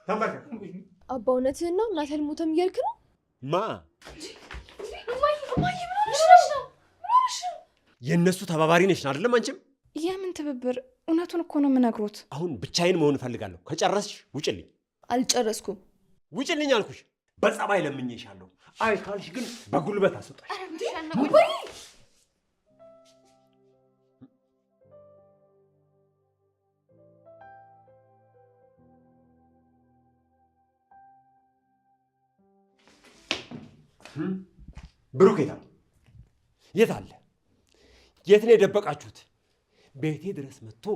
ተንበርከክ። አባ እውነትህን ነው? እናቴ አልሞተም እያልክ ነው? ማ እማዬ፣ እማዬ ምን ሆነሽ ነው? ምን ሆነሽ ነው? የእነሱ ተባባሪ ነሽ አይደለም? አንቺም የምን ትብብር? እውነቱን እኮ ነው የምነግሮት። አሁን ብቻዬን መሆን እፈልጋለሁ። ከጨረስሽ ውጭልኝ። አልጨረስኩም። ውጭልኝ አልኩሽ። በጸባይ ለምኜሻለሁ። አይ ካልሽ ግን በጉልበት አስወጣሽ። ብሩክ የት አለ? የት አለ? የት ነው የደበቃችሁት? ቤቴ ድረስ መጥቶ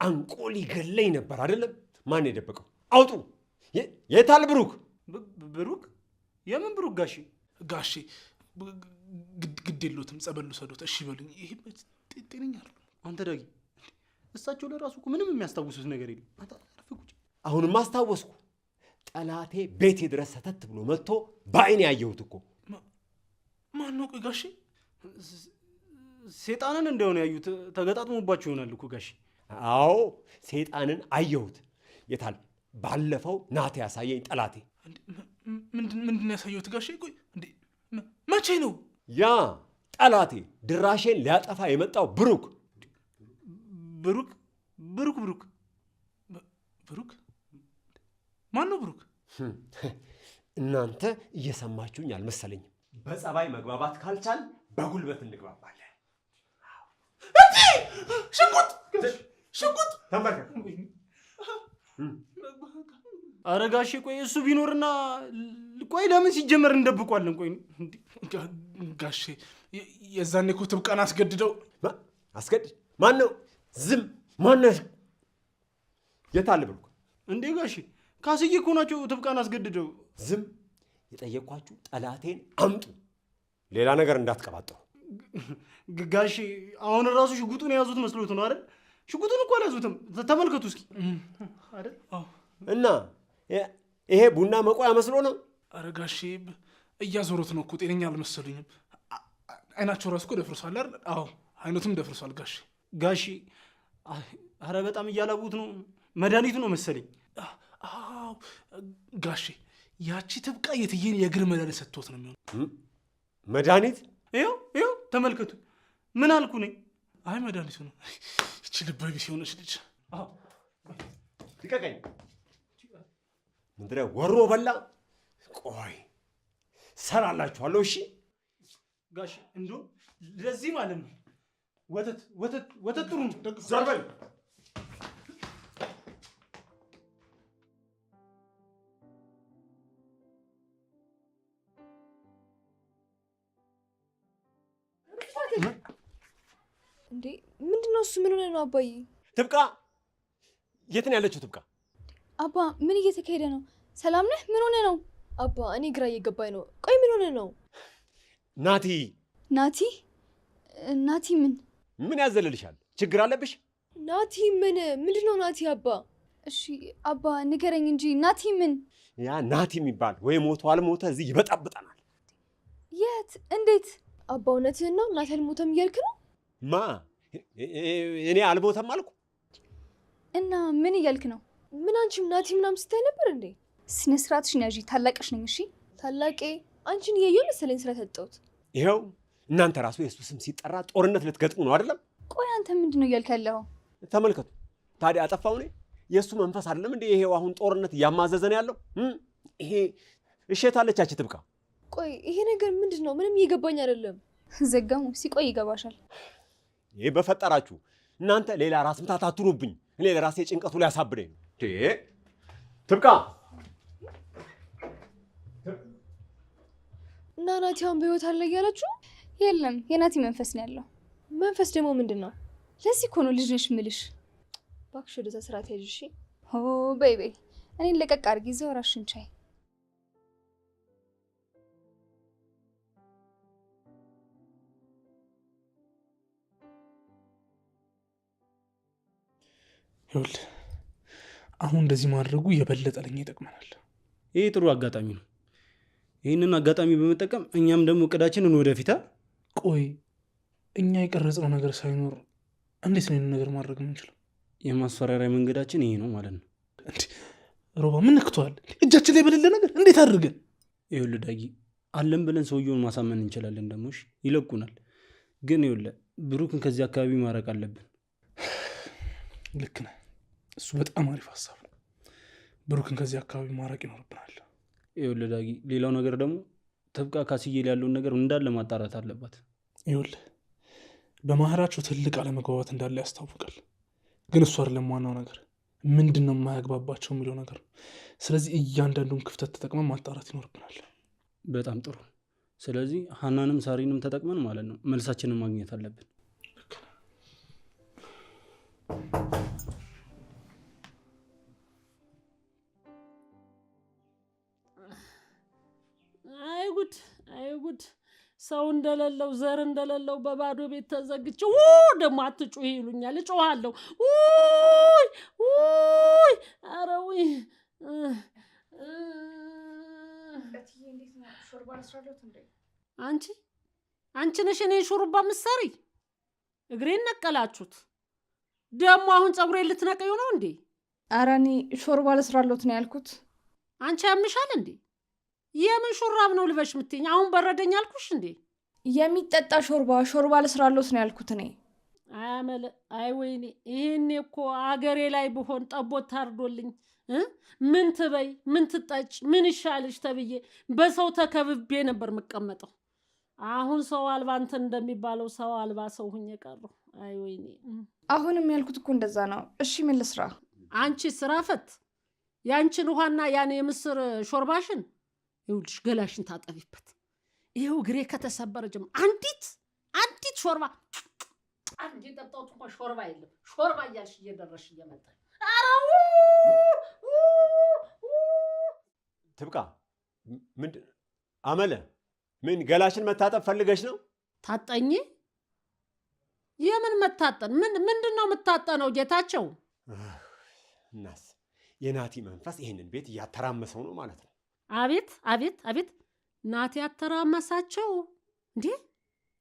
አንቆ ሊገለኝ ነበር አይደለም? ማን ነው የደበቀው? አውጡ! የት አለ ብሩክ? ብሩክ? የምን ብሩክ ጋሼ? ጋሼ ግድ የለዎትም፣ ጸበል ልውሰዶት። እሺ በሉኝ። ይሄ ጤነኛ አይደሉም። አንተ ዳጊ፣ እሳቸው ለራሱ እኮ ምንም የሚያስታውሱት ነገር የለም። አንተ አርፈህ ቁጭ። አሁንማ አስታወስኩ። ጠላቴ ቤቴ ድረስ ሰተት ብሎ መጥቶ በአይኔ ያየሁት እኮ። ማን ነው? ቆይ ጋሼ፣ ሴጣንን እንደሆነ ያዩት ተገጣጥሞባቸው ይሆናል እኮ ጋሼ። አዎ ሴጣንን አየሁት። የታል? ባለፈው ናቴ ያሳየኝ ጠላቴ። ምንድን ነው ያሳየሁት ጋሼ? ቆይ እንዴ መቼ ነው? ያ ጠላቴ ድራሼን ሊያጠፋ የመጣው ብሩክ። ብሩክ ብሩክ ብሩክ ብሩክ ማን ነው ብሩክ? እናንተ እየሰማችሁኝ አልመሰለኝም። በጸባይ መግባባት ካልቻል በጉልበት እንግባባለን። ሽጉጥ ሽጉጥ! ተንበርከክ። ኧረ ጋሼ ቆይ እሱ ቢኖርና ቆይ ለምን ሲጀመር እንደብቋለን? ቆይ ጋሼ የዛኔ እኮ ትብቃን አስገድደው። አስገድድ? ማን ነው? ዝም ማን ነው? የት አለ ብሩክ? እንዴ ጋሼ ካስዬ እኮ ናቸው ትብቃን አስገድደው። ዝም። የጠየኳችሁ ጠላቴን አምጡ፣ ሌላ ነገር እንዳትቀባጥሩ። ጋሼ አሁን ራሱ ሽጉጡን የያዙት መስሎት ነው አይደል? ሽጉጡን እኮ አልያዙትም። ተመልከቱ እስኪ አይደል? እና ይሄ ቡና መቆያ መስሎ ነው? ኧረ ጋሼ እያዞሩት ነው እኮ፣ ጤነኛ አልመሰሉኝም። አይናቸው ራሱ እኮ ደፍርሷል አይደል? አዎ አይኖትም ደፍርሷል ጋሼ። ጋሼ ኧረ በጣም እያላቡት ነው። መድኃኒቱ ነው መሰለኝ። አዎ ጋሼ ያቺ ትብቃ የትዬን የእግር መድኃኒት ሰጥቶት ነው የሚሆነው። መድኃኒት? ይኸው ይኸው ተመልከቱ። ምን አልኩ እኔ? አይ መድኃኒቱ ነው። ይቺ ልበ ቢስ የሆነች ልጅ። ልቀቀኝ! ምድረ ወሮ በላ። ቆይ ሰራላችኋለሁ። እሺ ጋሼ እንደውም ለዚህ ማለት ነው ወተት ወተት ወተት ጥሩ ነው። ዞር በል። እንዴ ምንድነው እሱ? ምን ሆነ ነው አባዬ? ትብቃ የት ነው ያለችው? ትብቃ አባ ምን እየተካሄደ ነው? ሰላም ነህ? ምን ሆነ ነው? አባ እኔ ግራ እየገባኝ ነው። ቆይ ምን ሆነ ነው? ናቲ ናቲ ናቲ ምን ምን ያዘልልሻል? ችግር አለብሽ? ናቲ ምን ምንድነው ናቲ? አባ እሺ አባ ንገረኝ እንጂ ናቲ ምን? ያ ናቲ የሚባል ወይ ሞቶ አልሞተ እዚህ ይበጣብጠናል። የት? እንዴት? አባ እውነትህን ነው? ናቲ አልሞተም እያልክ ነው? ማ እኔ አልሞተም አልኩ? እና ምን እያልክ ነው? ምን አንቺም ናቲ ምናምን ስታይ ነበር እንዴ? ስነ ስርዓትሽን ያዢ፣ ታላቅሽ ነኝ። እሺ ታላቄ አንቺን እያየሁ መሰለኝ ስራ ያጣሁት። ይኸው እናንተ ራሱ የእሱ ስም ሲጠራ ጦርነት ልትገጥሙ ነው አይደለም? ቆይ አንተ ምንድን ነው እያልክ ያለኸው? ተመልከቱ ታዲያ አጠፋው እኔ? የእሱ መንፈስ አይደለም እንዴ ይሄው አሁን ጦርነት እያማዘዘ ነው ያለው? ይሄ እሺ የታለች ያቺ ትብቃ? ቆይ ይሄ ነገር ምንድን ነው? ምንም እየገባኝ አይደለም። ዘጋሙ ሲቆይ ይገባሻል። ይሄ በፈጠራችሁ እናንተ ሌላ ራስ ምታት አትኑብኝ። እኔ ለራሴ ጭንቀቱ ሊያሳብደኝ ነው። ትብቃ እና ናቲ አሁን በህይወት አለ እያላችሁ? የለም የናቲ መንፈስ ነው ያለው። መንፈስ ደግሞ ምንድን ነው? ለዚህ እኮ ነው ልጅ ነሽ የምልሽ። እባክሽ ወደዛ ስራ ትሄጂ እሺ? ኦ በይ በይ እኔን ለቀቅ አድርጊ፣ እዛው እራስሽን ቻይ። ይኸውልህ አሁን እንደዚህ ማድረጉ የበለጠ ለኛ ይጠቅመናል። ይሄ ጥሩ አጋጣሚ ነው። ይህንን አጋጣሚ በመጠቀም እኛም ደግሞ እቅዳችንን ወደፊት። ቆይ እኛ የቀረጽነው ነገር ሳይኖር እንዴት ነው ይህንን ነገር ማድረግ የምንችለው? የማስፈራሪያ መንገዳችን ይሄ ነው ማለት ነው። እንዴ ሮባ ምን ነክቶሃል? እጃችን ላይ በሌለ ነገር እንዴት አድርገን? ይኸውልህ ዳጊ፣ አለን ብለን ሰውየውን ማሳመን እንችላለን። ደግሞ እሺ ይለቁናል። ግን ይኸውልህ ብሩክን ከዚህ አካባቢ ማራቅ አለብን። ልክ ነህ። እሱ በጣም አሪፍ ሀሳብ ነው። ብሩክን ከዚህ አካባቢ ማራቅ ይኖርብናል። ይኸውልህ ዳጊ፣ ሌላው ነገር ደግሞ ትብቃ ካስዬ ላይ ያለውን ነገር እንዳለ ማጣራት አለባት። ይኸውልህ በማህራቸው ትልቅ አለመግባባት እንዳለ ያስታውቃል። ግን እሱ አይደለም ዋናው ነገር፣ ምንድን ነው የማያግባባቸው የሚለው ነገር ነው። ስለዚህ እያንዳንዱን ክፍተት ተጠቅመን ማጣራት ይኖርብናል። በጣም ጥሩ። ስለዚህ ሀናንም ሳሪንም ተጠቅመን ማለት ነው መልሳችንን ማግኘት አለብን። አይ ጉድ፣ አይ ጉድ! ሰው እንደሌለው ዘር እንደሌለው በባዶ ቤት ተዘግቼ ደግሞ አትጩሂ ይሉኛል። እጮሃለሁ። ውይ ውይ! ኧረ ውይ! እትዬ እንዴት ነው? ሾርባ ልስራልዎት እንዴ? አንቺ አንቺ ነሽ እኔን ሹሩባ ምትሰሪ? እግሬን ነቀላችሁት። ደግሞ አሁን ፀጉሬን ልትነቅዩ ነው እንዴ? ኧረ እኔ ሾርባ ልስራልዎት ነው ያልኩት። አንቺ ያምሻል እንዴ? የምን ሹራብ ነው ልበሽ የምትይኝ? አሁን በረደኝ አልኩሽ እንዴ? የሚጠጣ ሾርባ ሾርባ ልስራልዎት ነው ያልኩት እኔ። አያመለ አይ ወይኔ፣ ይሄኔ እኮ አገሬ ላይ ብሆን ጠቦት ታርዶልኝ ምን ትበይ ምን ትጠጭ ምን ይሻልሽ ተብዬ በሰው ተከብቤ ነበር የምቀመጠው። አሁን ሰው አልባ እንትን እንደሚባለው ሰው አልባ ሰው ሁኜ ቀረሁ። አይ ወይኔ። አሁንም ያልኩት እኮ እንደዛ ነው። እሺ ምን ልስራ? አንቺ ስራ ፈት ያንቺን ውሃና ያን የምስር ሾርባሽን ይኸውልሽ ገላሽን ታጠቢበት። ይኸው እግሬ ከተሰበረ ጀምሮ አንዲት አንዲት ሾርባ አንድ የጠጣሁት እንኳን ሾርባ የለም። ሾርባ እያልሽ እየደረሽ እየመጣሽ ኧረ ትብቃ ምንድን አመለ ምን ገላሽን መታጠብ ፈልገሽ ነው? ታጠኝ? የምን መታጠን? ምን ምንድን ነው የምታጠነው ጌታቸው? እናስ የናቲ መንፈስ ይህንን ቤት እያተራመሰው ነው ማለት ነው። አቤት አቤት አቤት! ናቲ ያተራመሳቸው እንዴ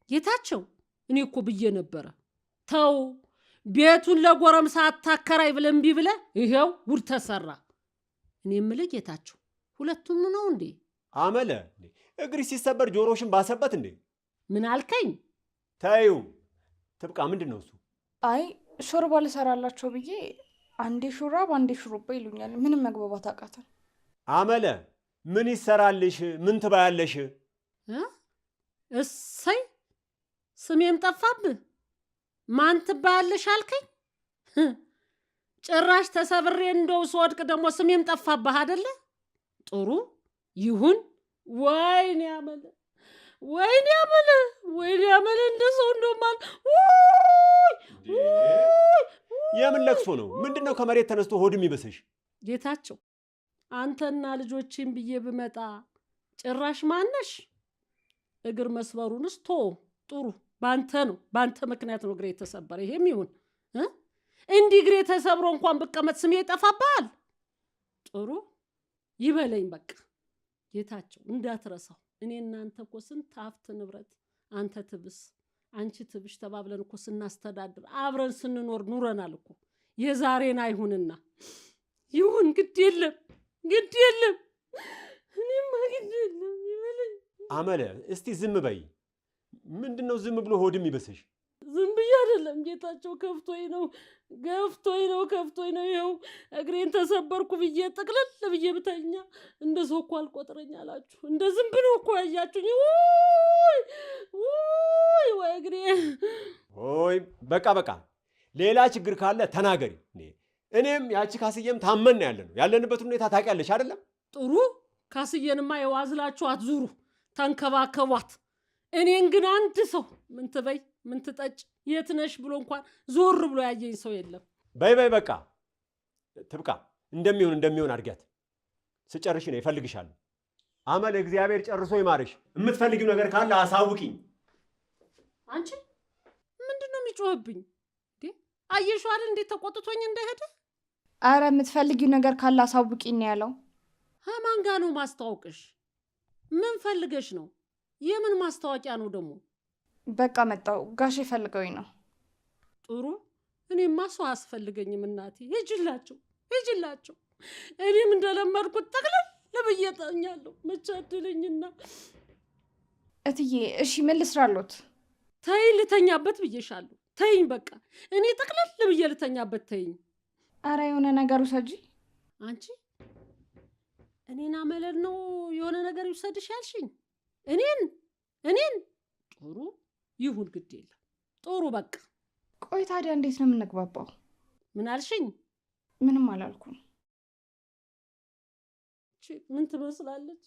ጌታቸው? እኔ እኮ ብዬ ነበረ ተው ቤቱን ለጎረምሳ አታከራይ ብለህ እምቢ ብለህ ይሄው ጉድ ተሰራ። እኔ የምልህ ጌታቸው ሁለቱም ነው እንዴ? አመለ እግሪ ሲሰበር ጆሮሽን ባሰበት እንዴ? ምን አልከኝ? ተይው ትብቃ። ምንድን ነው እሱ? አይ ሾርባ ልሰራላቸው ብዬ አንዴ ሹራብ አንዴ ሹሩባ ይሉኛል። ምንም መግባባት አቃተን። አመለ ምን ይሰራልሽ? ምን ትባያለሽ? እሰይ ስሜም ጠፋብህ። ማን ትባያለሽ አልከኝ? ጭራሽ ተሰብሬ እንደው ስወድቅ ደግሞ ስሜም ጠፋብህ አደለ? ጥሩ ይሁን። ወይኔ አመለ፣ ወይኔ አመለ፣ ወይኔ አመለ፣ እንደ ሰው እንደማል የምን ለቅሶ ነው? ምንድን ነው ከመሬት ተነስቶ ሆድ የሚበስሽ? ጌታቸው አንተና ልጆችን ብዬ ብመጣ ጭራሽ ማነሽ? እግር መስበሩንስ ቶ ጥሩ ባንተ ነው፣ ባንተ ምክንያት ነው እግሬ የተሰበረ። ይሄም ይሁን እንዲህ እግሬ ተሰብሮ እንኳን ብቀመጥ ስሜ ይጠፋብሃል። ጥሩ ይበለኝ በቃ ጌታቸው እንዳትረሳው። እኔ እናንተ እኮ ስንት ሀብት ንብረት አንተ ትብስ አንቺ ትብሽ ተባብለን እኮ ስናስተዳድር አብረን ስንኖር ኑረናል እኮ። የዛሬን አይሁንና ይሁን፣ ግድ የለም ግድ የለም፣ እኔማ ግድ የለም ይበለኝ። አመለ እስቲ ዝም በይ። ምንድን ነው ዝም ብሎ ሆድ የሚበስሽ? ዝም ብዬ አይደለም ጌታቸው፣ ከፍቶኝ ነው ገፍቶኝ ነው ከፍቶኝ ነው። ይኸው እግሬን ተሰበርኩ ብዬ ጥቅልል ብዬ ብተኛ እንደ ሰው እኮ አልቆጥረኝ አላችሁ። እንደ ዝም ብሎ እኮ ያያችሁኝ። ውይ ውይ ወይ እግሬ! ኦይ በቃ በቃ፣ ሌላ ችግር ካለ ተናገሪ። እኔም ያቺ ካስዬም ታመን ያለ ነው ያለንበትን ሁኔታ ታውቂያለሽ አይደለም? ጥሩ ካስዬንማ የዋዝላችሁ አትዙሩ፣ ተንከባከቧት። እኔን ግን አንድ ሰው ምን ትበይ ምን ትጠጭ የት ነሽ ብሎ እንኳን ዞር ብሎ ያየኝ ሰው የለም። በይ በይ በቃ ትብቃ። እንደሚሆን እንደሚሆን አድርጊያት። ስጨርሽ ነው ይፈልግሻለሁ። አመል እግዚአብሔር ጨርሶ ይማርሽ። የምትፈልጊው ነገር ካለ አሳውቂኝ። አንቺ ምንድን ነው የሚጮህብኝ? አየሽው አይደል እንዴት ተቆጥቶኝ እንደሄደ። አረ የምትፈልጊው ነገር ካለ አሳውቂኝ ነው ያለው። ከማን ጋር ነው ማስተዋወቅሽ? ምን ፈልገሽ ነው? የምን ማስታወቂያ ነው ደግሞ? በቃ መጣው ጋሼ ፈልገውኝ ነው። ጥሩ እኔማ ሰው አያስፈልገኝም እናቴ። ሂጂላቸው ሂጂላቸው። እኔም እንደለመድኩት ጠቅልል ብዬ እተኛለሁ። መቻድልኝና እትዬ፣ እሺ ምን ልስራሎት? ተይ ልተኛበት ብዬሻለሁ። ተይኝ በቃ እኔ ጠቅልል ብዬ ልተኛበት። ተይኝ። አረ የሆነ ነገር ውሰጂ። አንቺ እኔን አመለል ነው የሆነ ነገር ይውሰድሽ ያልሽኝ? እኔን እኔን? ጥሩ ይሁን፣ ግድ የለም ጥሩ በቃ። ቆይ ታዲያ እንዴት ነው የምንግባባው? ምን አልሽኝ? ምንም አላልኩም። ምን ትመስላለች?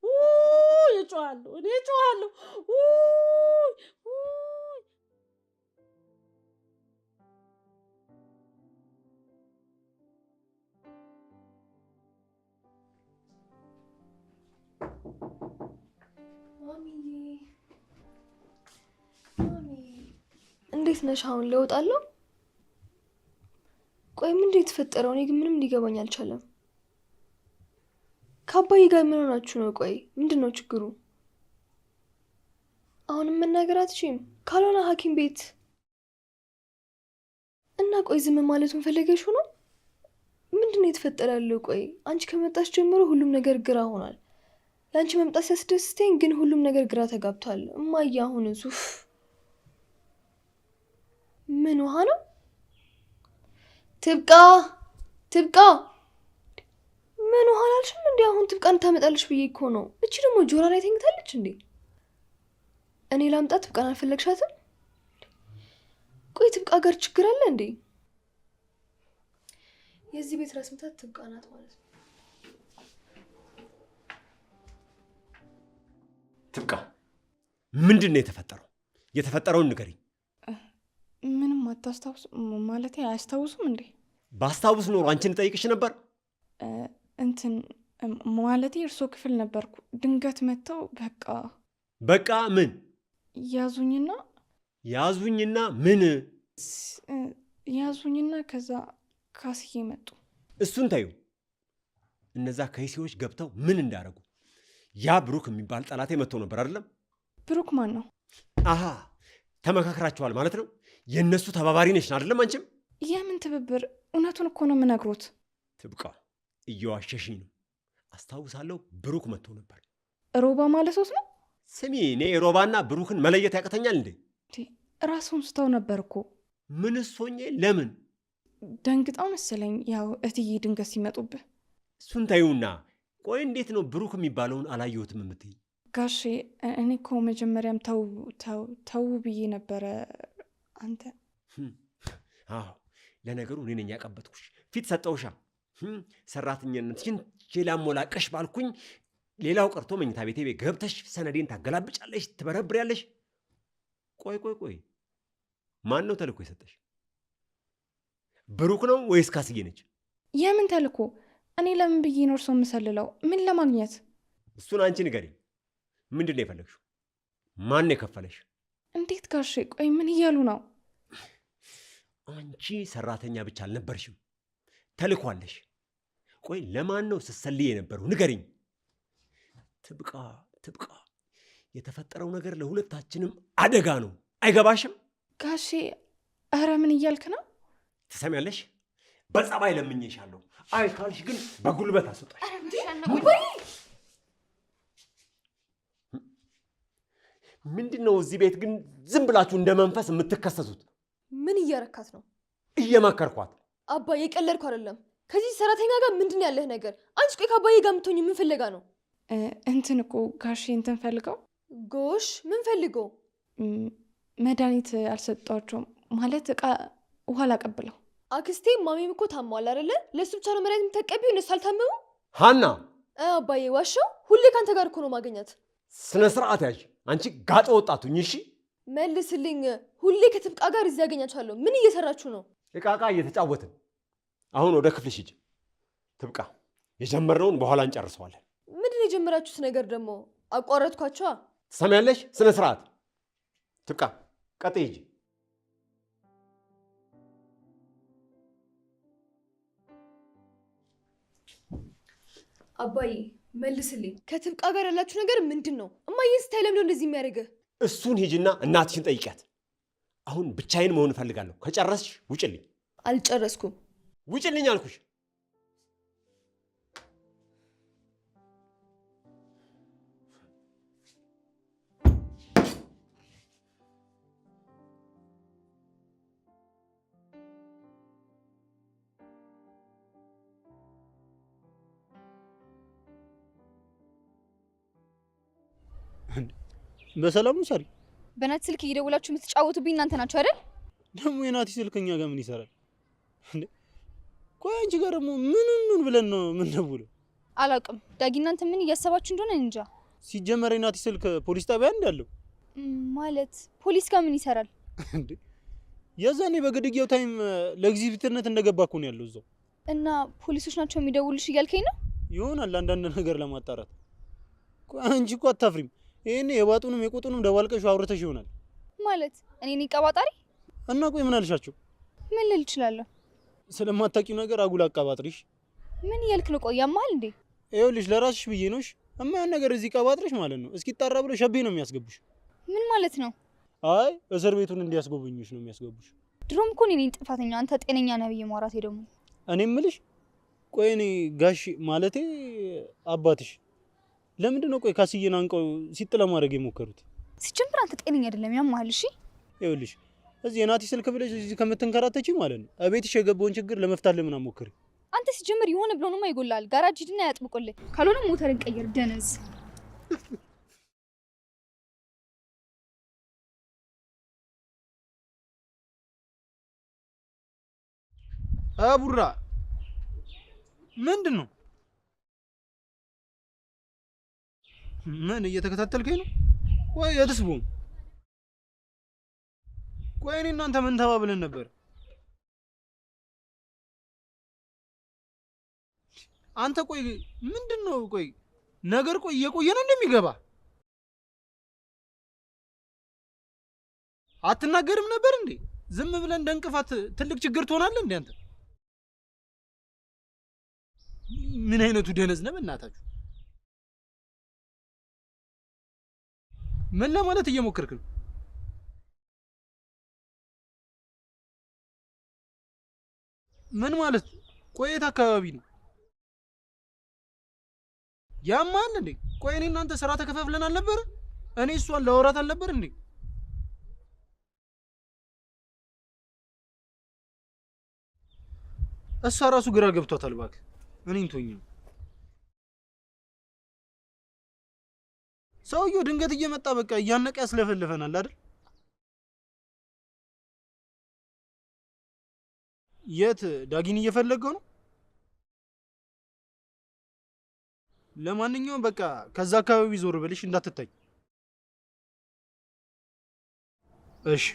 ውይ እጮሃለሁ፣ እኔ እጮሃለሁ። ውይ ውይ። ማሚዬ ማሚ፣ እንዴት ነሽ? አሁን ለውጥ አለው? ቆይ ምንድን ነው የተፈጠረው? እኔ ግን ምንም ሊገባኝ አልቻለም። ከአባዬ ጋር ምን ሆናችሁ ነው? ቆይ ምንድን ነው ችግሩ? አሁንም መናገር አትችይም? ካልሆነ ሐኪም ቤት እና ቆይ ዝም ማለቱን ፈለገሽ ነው? ምንድን ነው የተፈጠረ ያለው? ቆይ አንቺ ከመጣሽ ጀምሮ ሁሉም ነገር ግራ ሆኗል። የአንቺ መምጣት ሲያስደስተኝ ግን ሁሉም ነገር ግራ ተጋብቷል። እማዬ አሁን ሱፍ ምን ውሃ ነው? ትብቃ ትብቃ ምን ውሃ አላልሽም እንዴ? አሁን ትብቃን ታመጣለሽ ብዬ እኮ ነው። እቺ ደግሞ ጆራ ላይ ተኝታለች እንዴ? እኔ ላምጣ? ትብቃን አልፈለግሻትም? ቆይ ትብቃ ጋር ችግር አለ እንዴ? የዚህ ቤት ራስ ምታት ትብቃ ናት ማለት ነው። ትብቃ፣ ምንድን ነው የተፈጠረው? የተፈጠረውን ንገሪኝ። ምንም አታስታውሱ ማለት አያስታውሱም እንዴ? ባስታውስ ኖሮ አንቺን እጠይቅሽ ነበር። እንትን ማለቴ እርሶ ክፍል ነበርኩ። ድንገት መጥተው በቃ በቃ ምን ያዙኝና ያዙኝና ምን ያዙኝና ከዛ ካስዬ መጡ። እሱን ታዩ። እነዛ ከይሲዎች ገብተው ምን እንዳደረጉ። ያ ብሩክ የሚባል ጠላቴ መጥቶ ነበር አይደለም? ብሩክ ማን ነው? አሃ ተመካክራችኋል ማለት ነው። የእነሱ ተባባሪ ነሽ አይደለም? አንቺም የምን ትብብር? እውነቱን እኮ ነው የምነግሮት። ትብቃ፣ እየዋሸሽኝ ነው። አስታውሳለሁ፣ ብሩክ መጥቶ ነበር። ሮባ ማለት ነው? ስሚ፣ እኔ ሮባና ብሩክን መለየት ያቅተኛል እንዴ? ራሱን ስተው ነበር እኮ። ምን ሶኜ? ለምን ደንግጣው መሰለኝ። ያው እትዬ ድንገት ሲመጡብህ። እሱን ታዩና፣ ቆይ እንዴት ነው ብሩክ የሚባለውን አላየሁትም የምትይ? ጋሼ እኔ እኮ መጀመሪያም ተው ተው ተው ብዬ ነበረ። አንተ አዎ፣ ለነገሩ እኔ ነኝ ያቀበጥኩሽ። ፊት ሰጠውሻ። ሰራተኝነትሽን ላሞላቀሽ ባልኩኝ፣ ሌላው ቀርቶ መኝታ ቤቴ ቤት ገብተሽ ሰነዴን ታገላብጫለሽ፣ ትበረብሪያለሽ። ቆይ ቆይ ቆይ፣ ማን ነው ተልእኮ የሰጠሽ? ብሩክ ነው ወይስ ካስዬ ነች? የምን ተልእኮ? እኔ ለምን ብዬ ነው እርሶ የምሰልለው? ምን ለማግኘት? እሱን አንቺ ንገሪኝ። ምንድን ነው የፈለግሽው? ማን ነው የከፈለሽ? እንዴት ጋሼ? ቆይ ምን እያሉ ነው? አንቺ ሰራተኛ ብቻ አልነበርሽም፣ ተልኳለሽ። ቆይ ለማን ነው ስትሰልይ የነበረው? ንገሪኝ። ትብቃ ትብቃ፣ የተፈጠረው ነገር ለሁለታችንም አደጋ ነው። አይገባሽም? ጋሼ ኧረ ምን እያልክ ነው? ትሰሚያለሽ? በጸባይ ለምኜሻለሁ። አይ ካልሽ ግን በጉልበት አስወጣሽ። ምንድን ነው እዚህ ቤት ግን ዝም ብላችሁ እንደ መንፈስ የምትከሰሱት? ምን እያረካት ነው? እየመከርኳት። አባዬ የቀለድኩ አይደለም። ከዚህ ሰራተኛ ጋር ምንድን ያለህ ነገር? አንቺ ቆይ ከአባዬ ጋር የምትሆኝ ምን ፍለጋ ነው? እንትን እኮ ጋሼ እንትን ፈልገው። ጎሽ ምን ፈልገው? መድኃኒት አልሰጧቸውም ማለት እቃ ውሃ ላቀብለው። አክስቴ ማሚም እኮ ታመዋል አይደለ? ለእሱ ብቻ ነው መድኃኒት የምታቀቢው? እነሱ አልታመሙ? ሀና አባዬ ዋሻው። ሁሌ ከአንተ ጋር እኮ ነው ማገኛት። ስነ ስርዓት ያዥ አንቺ ጋጠ ወጣቱኝ። እሺ መልስልኝ። ሁሌ ከትብቃ ጋር እዚህ ያገኛችኋለሁ። ምን እየሰራችሁ ነው? እቃ እቃ እየተጫወትን። አሁን ወደ ክፍልሽ ሂጂ። ትብቃ፣ የጀመርነውን በኋላ እንጨርሰዋለን። ምንድን ነው የጀመራችሁት ነገር ደግሞ? አቋረጥኳቸዋ። ትሰሚያለሽ? ስነ ስርዓት። ትብቃ፣ ቀጥይ ሂጂ። አባዬ መልስልኝ። ከትብቃ ጋር ያላችሁ ነገር ምንድን ነው? እማዬን ስታይ ለምንድነው እንደዚህ የሚያደርግህ? እሱን ሂጂና እናትሽን ጠይቂያት። አሁን ብቻዬን መሆን እፈልጋለሁ። ከጨረስሽ ውጭልኝ። አልጨረስኩም። ውጭልኝ አልኩሽ። በሰላም ነው ሳሪ? በናቲ ስልክ እየደወላችሁ የምትጫወቱብኝ እናንተ ናችሁ አይደል? ደግሞ የናቲ ስልክ እኛ ጋር ምን ይሰራል እንዴ? ቆይ አንቺ ጋር ደግሞ ምን ብለን ነው የምንደውለው? አላውቅም ዳጊ፣ እናንተ ምን እያሰባችሁ እንደሆነ እንጃ። ሲጀመር የናቲ ስልክ ፖሊስ ጣቢያ እንዳለው ማለት ፖሊስ ጋር ምን ይሰራል እንዴ? የዛኔ በግድያው time ለኤግዚቢትነት እንደገባ እኮ ነው ያለው እዛው። እና ፖሊሶች ናቸው የሚደውሉሽ እያልከኝ ነው? ይሆናል አንዳንድ ነገር ለማጣራት። ቆይ አንቺ እኮ አታፍሪም? ይሄኔ የባጡንም የቆጡንም ደባልቀሽ አውርተሽ ይሆናል። ማለት እኔ ነኝ ቀባጣሪ? እና ቆይ ምን አልሻቸው? ምን ልል እችላለሁ? ስለማታውቂው ነገር አጉል አቀባጥሪሽ። ምን እያልክ ነው? ቆይ ያማል እንዴ? ይኸውልሽ ለራስሽ ብዬ ነውሽ እማይሆን ነገር እዚህ ቀባጥረሽ ማለት ነው እስኪጣራ ብሎ ሸቤ ነው የሚያስገቡሽ። ምን ማለት ነው? አይ እስር ቤቱን እንዲያስጎበኙሽ ነው የሚያስገቡሽ። ድሮም እኮ እኔ ነኝ ጥፋተኛ፣ አንተ ጤነኛ ነህ ብዬ ማውራቴ ደግሞ። እኔ የምልሽ ቆይ እኔ ጋሽ ማለቴ አባትሽ ለምንድን ነው ቆይ ካስዬን አንቀው ሲጥ ለማድረግ የሞከሩት? ሲጀምር አንተ ጤነኛ አይደለም፣ ያማል። እሺ ይኸውልሽ እዚህ የናቲ ስልክ ብለሽ እዚህ ከምትንከራተቺ ማለት ነው እቤትሽ የገባውን ችግር ለመፍታት ለምን አትሞክሪ? አንተ ሲጀምር የሆነ ብሎንማ ይጎላል። ጋራጅ ሂድና ያጥብቆልህ፣ ካልሆነ ሞተርን ቀይር። ደነዝ። አቡራ ምንድን ነው? ምን እየተከታተልከኝ ነው? ወይ የትስ ቦም? ቆይ እኔ እናንተ ምን ተባብለን ነበር? አንተ ቆይ ምንድን ነው? ቆይ ነገር ቆይ እየቆየ ነው እንደሚገባ አትናገርም ነበር እንዴ? ዝም ብለን እንደ እንቅፋት ትልቅ ችግር ትሆናለህ እንዴ አንተ? ምን አይነቱ ደነዝ ነው በእናታችሁ? ምን ለማለት እየሞከርክ ነው? ምን ማለት? ቆይ የት አካባቢ ነው? ያማል እንዴ? ቆይ እኔ እናንተ ስራ ተከፋፍለን አልነበረ? እኔ እሷን ላወራት አልነበር እንዴ? እሷ ራሱ ግራ ገብቷታል። እባክህ እኔን ተወኝ። ሰውየው ድንገት እየመጣ በቃ እያነቀ ያስለፈልፈናል አይደል? የት ዳጊን እየፈለገው ነው? ለማንኛውም በቃ ከዛ አካባቢ ዞር ብለሽ እንዳትታይ። እሺ።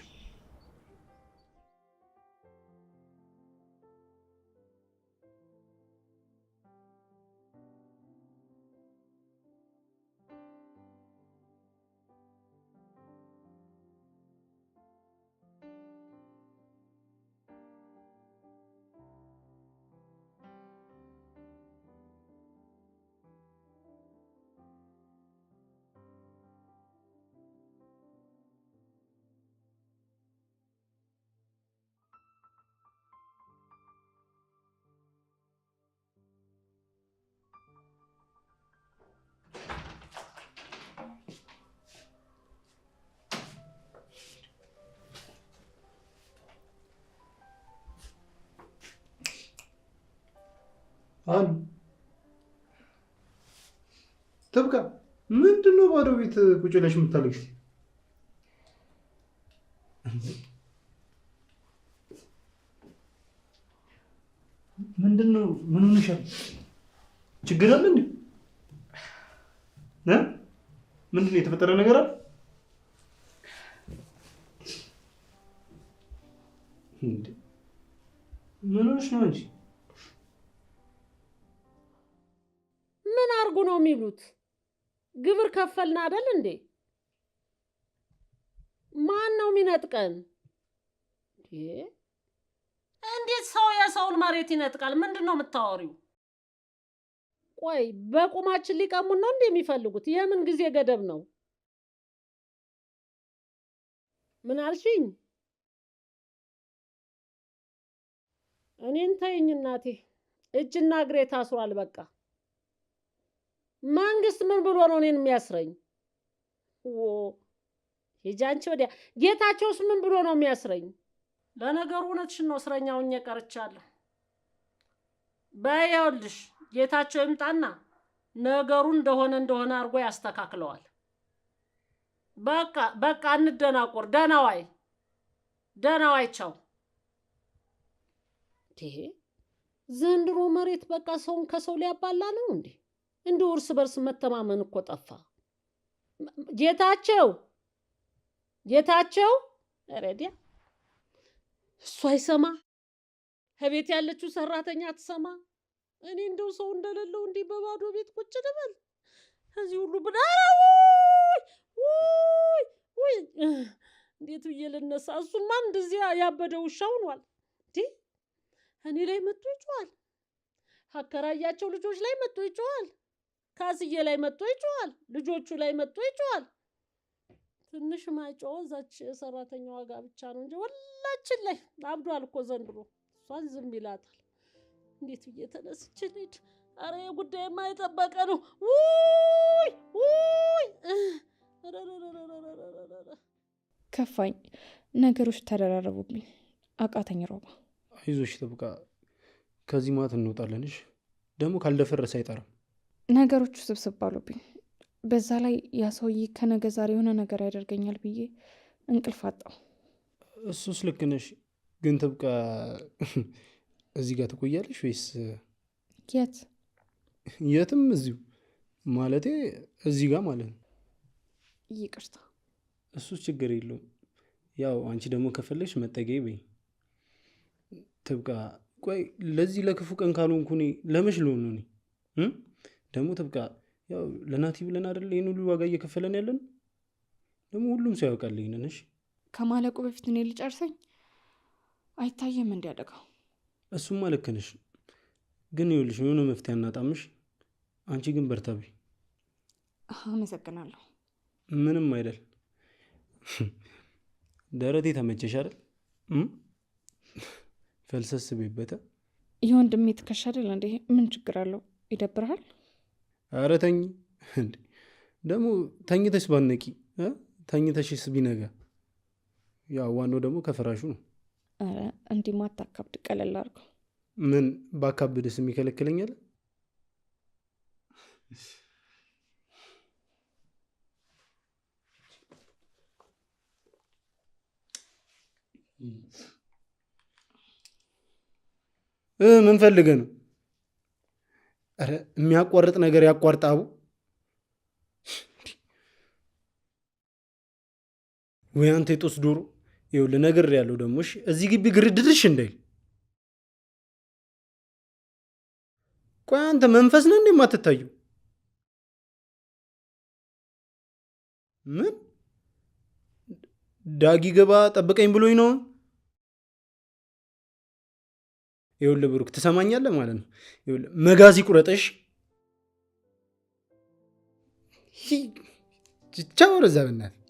አሉ ትብቃ። ምንድን ነው ባዶ ቤት ቁጭ ብለሽ የምታለቅሺው? ምንድን ነው? ምን ሆነሻል? ችግር አለ እንዴ? ምንድን ነው የተፈጠረ ነገር አለ? እንዴ ምን ሆነሽ ነው እንጂ? ምን አርጉ ነው የሚሉት? ግብር ከፈልን አይደል እንዴ? ማን ነው የሚነጥቀን? እንዴት ሰው የሰውን መሬት ይነጥቃል? ምንድን ነው የምታወሪው? ቆይ በቁማችን ሊቀሙን ነው እንዴ የሚፈልጉት? የምን ጊዜ ገደብ ነው? ምን አልሽኝ? እኔን ተይኝ እናቴ፣ እጅና እግሬ ታስሯል። በቃ መንግስት ምን ብሎ ነው እኔን የሚያስረኝ? ሂጂ አንቺ ወዲያ። ጌታቸውስ ምን ብሎ ነው የሚያስረኝ? ለነገሩ እውነትሽን ነው፣ እስረኛ ሆኜ ቀርቻለሁ። በይ ይኸውልሽ፣ ጌታቸው ይምጣና ነገሩ እንደሆነ እንደሆነ አድርጎ ያስተካክለዋል። በቃ በቃ እንደናቆር። ደህና ዋይ፣ ደህና ዋይ፣ ቻው። እንዴ ዘንድሮ መሬት በቃ ሰውን ከሰው ሊያባላ ነው እንዴ? እንዲሁ እርስ በርስ መተማመን እኮ ጠፋ። ጌታቸው ጌታቸው፣ ረዲያ እሱ አይሰማ፣ ከቤት ያለችው ሰራተኛ አትሰማ። እኔ እንደው ሰው እንደሌለው እንዲህ በባዶ ቤት ቁጭ ልበል? ከዚህ ሁሉ ብላ ውይ ውይ፣ እንዴት ብዬ ልነሳ? እሱማ እንደዚያ ያበደ ውሻ ሆኗል። እንዴ እኔ ላይ መጥቶ ይጮሃል፣ አከራያቸው ልጆች ላይ መጥቶ ይጮሃል፣ ካስዬ ላይ መጥቶ ይጮሃል፣ ልጆቹ ላይ መጥቶ ይጮሃል። ትንሽ ማይጮህ እዛች ሰራተኛዋ ጋር ብቻ ነው እንጂ ሁላችን ላይ አብዷል እኮ ዘንድሮ። እሷን ዝም ይላታል። እንዴት ብዬ ተነስቼ ልሂድ? ኧረ የጉዳይማ የጠበቀ ነው። ውይ ውይ፣ ከፋኝ። ነገሮች ተደራረቡብኝ፣ አቃተኝ። ሮባ አይዞሽ ጥብቃ፣ ከዚህ ማት እንወጣለን። እሺ ደግሞ ካልደፈረሰ አይጠራም። ነገሮቹ ስብስብ አሉብኝ። በዛ ላይ ያ ሰውዬ ከነገ ዛሬ የሆነ ነገር ያደርገኛል ብዬ እንቅልፍ አጣሁ። እሱስ ልክ ነሽ። ግን ጥብቃ እዚህ ጋር ትቆያለሽ ወይስ የት? የትም እዚሁ ማለቴ እዚህ ጋር ማለት ነው። ይቅርታ። እሱስ ችግር የለውም። ያው አንቺ ደግሞ ከፈለግሽ መጠጊያ በይ። ትብቃ ቆይ ለዚህ ለክፉ ቀን ካልሆንኩ እኔ ለመች ልሆን ነው? እኔ ደግሞ ትብቃ ያው ለናቲ ብለን አይደል ይሄን ሁሉ ዋጋ እየከፈለን ያለን? ደግሞ ሁሉም ሰው ያውቃል ይሄንን። እሺ ከማለቁ በፊት እኔ ልጨርሰኝ አይታየም እንዲያደጋው። እሱማ ልክ ነሽ። ግን ይኸውልሽ የሆነ መፍትሄ አናጣምሽ። አንቺ ግን በርታ በይ። አመሰግናለሁ። ምንም አይደል። ደረቴ ተመቸሽ አይደል? ፈልሰስ ቤበተ የወንድሜ ትከሻ አይደል እንዴ? ምን ችግር አለው? ይደብርሃል? ኧረ ተኝ እንዴ! ደግሞ ተኝተሽ ባነቂ ተኝተሽስ ቢነጋ ያው ዋናው ደግሞ ከፍራሹ ነው። ኧረ እንዲህ ማታካብድ፣ ቀለል አድርገው። ምን ባካብድስ የሚከለክለኛል? ምን ፈልገህ ነው? ኧረ የሚያቋርጥ ነገር ያቋርጥ አቡ። ወይ አንተ የጦስ ዶሮ። ይኸውልህ ነግሬሃለሁ ደግሞ እሺ፣ እዚህ ግቢ ግርድድሽ እንዳይል። ቆይ አንተ መንፈስ ነህ እንዴ የማትታየው? ምን ዳጊ ገባ ጠብቀኝ ብሎኝ ነው? ይኸውልህ ብሩክ ትሰማኛለህ ማለት ነው። ይኸውልህ መጋዚ ቁረጠሽ ቻው ወደዛ በእናትህ።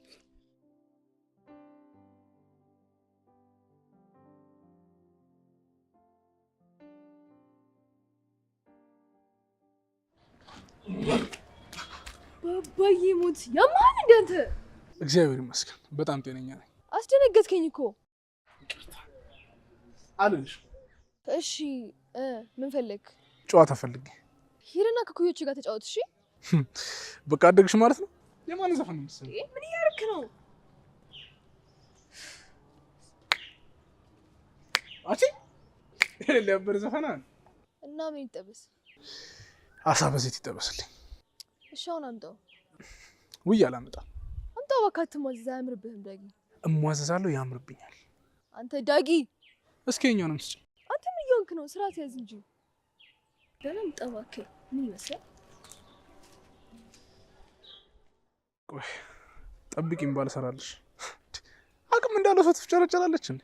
ባባዬ ሞት ያማል እንደ አንተ። እግዚአብሔር ይመስገን በጣም ጤነኛ ነኝ። አስደነገጥከኝ እኮ። አልልሽ። እሺ ምን ፈለግ? ጨዋታ ፈልጌ። ሂድና ከኩዮች ጋር ተጫወት። እሺ በቃ አደግሽ ማለት ነው። የማንን ዘፈን ነው መሰለኝ? ምን እያደረክ ነው? አቺ ሊያበር ዘፈና እና ምን ይጠበስ? አሳ በዘይት ይጠበስልኝ። እሺ አሁን አምጣው። ውይ አላመጣም። አምጣው እባክህ፣ አትሟዘዝ፣ አያምርብህም ዳጊ። እሟዘዛለሁ፣ ያምርብኛል። አንተ ዳጊ፣ እስኪ የእኛውንም ስጪኝ። አንተ ምን እየሆንክ ነው? ስርዓት ያዝ እንጂ። ገና አምጣው እባክህ። ምን ይመስላል? ቆይ ጠብቂኝ፣ ባልሰራልሽ አቅም እንዳለው ሰው ትፍጨረጨራለች እንዴ?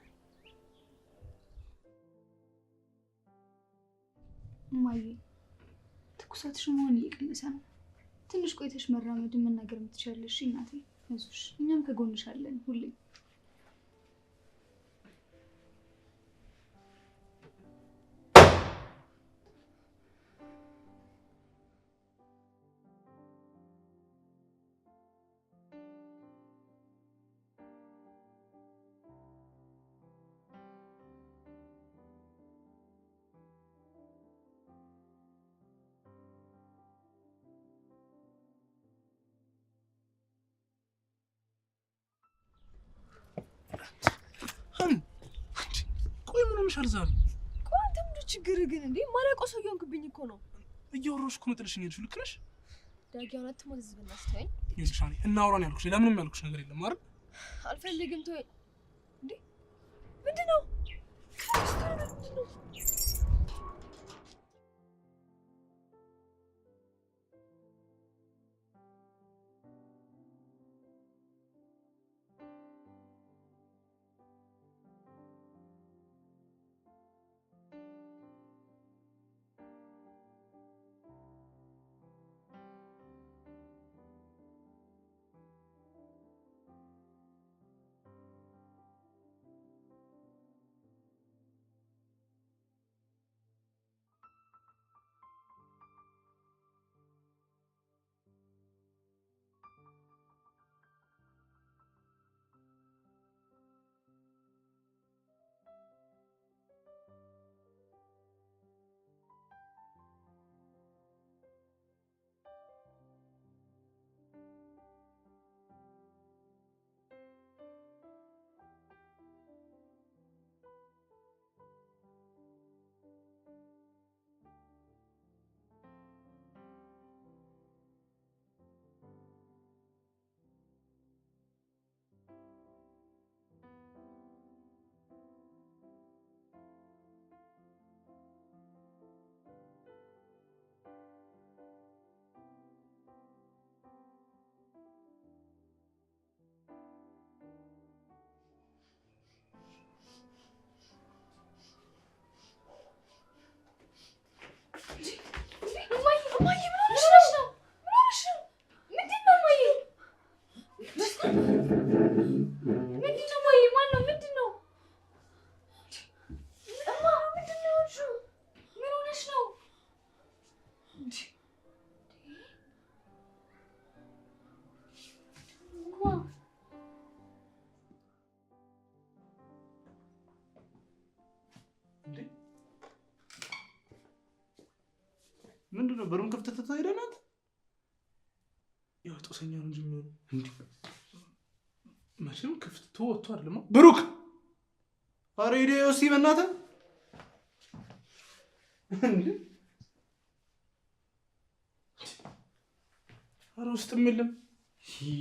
እማዬ ትኩሳትሽ መሆን እየቀነሰ ነው። ትንሽ ቆይተሽ መራመድ መናገር የምትችያለሽ እናቴ። አይዞሽ፣ እኛም ከጎንሽ አለን ሁሌ። ሀኒ ቆይ ምን ሆነሻል ዛሬ? ቆይ አንተ ምንድን ችግርህ ግን እንዴ? ማላውቀው ሰው እየሆንክብኝ እኮ ነው። እያወራሁሽ እኮ ነው ጥለሽኝ ሄድሽው። ልክ ነሽ? ዳጊ አሁን አትሞዝዝ በእናትህ ተወኝ። ይኸውልሽ ሀኒ እናውራ ነው ያልኩሽ። ሌላ ምንም ያልኩሽ ነገር የለም አይደል? አልፈልግም ተወኝ። እንዴ ምንድን ነው? ምንድን ነው? እማዬ እማዬ ምን ሆነሽ ነው? ምን ሆነሽ ነው? ምንድን ነው እማዬ? ምንድን ነው እማዬ? ማን ነው? ምንድን ነው እማ? ምንድን ነው የሆንሽው? ምን ሆነሽ ነው? እማ እንዴ ምንድን ነው በሩን ክፍት ትተህ ሄደህ ናት? ያው ጦሰኛ ነው እንጂ የሚሆነው መቼም ክፍት ወጥቶ አይደለም። ብሩክ ኧረ ሂድ እስኪ በእናትህ። እንዴ ኧረ ውስጥም የለም። ይህ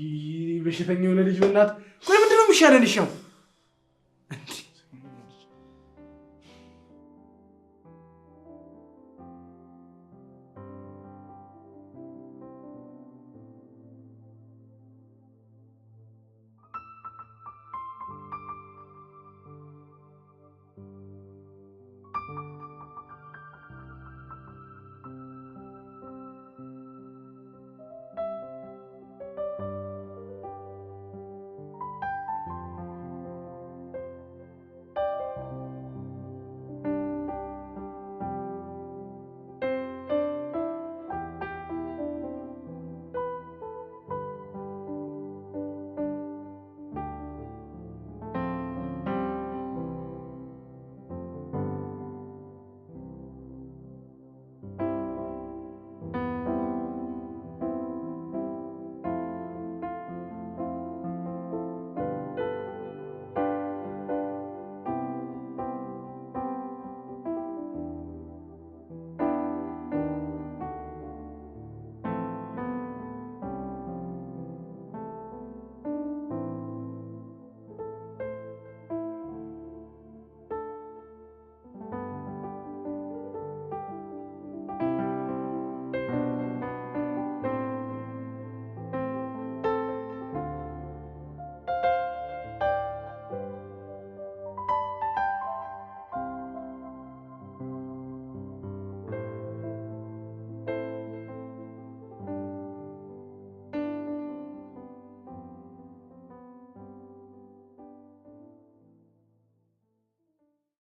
በሽተኛ የሆነ ልጅ በእናትህ። ቆይ ምንድን ነው የሚሻለን? ይሻው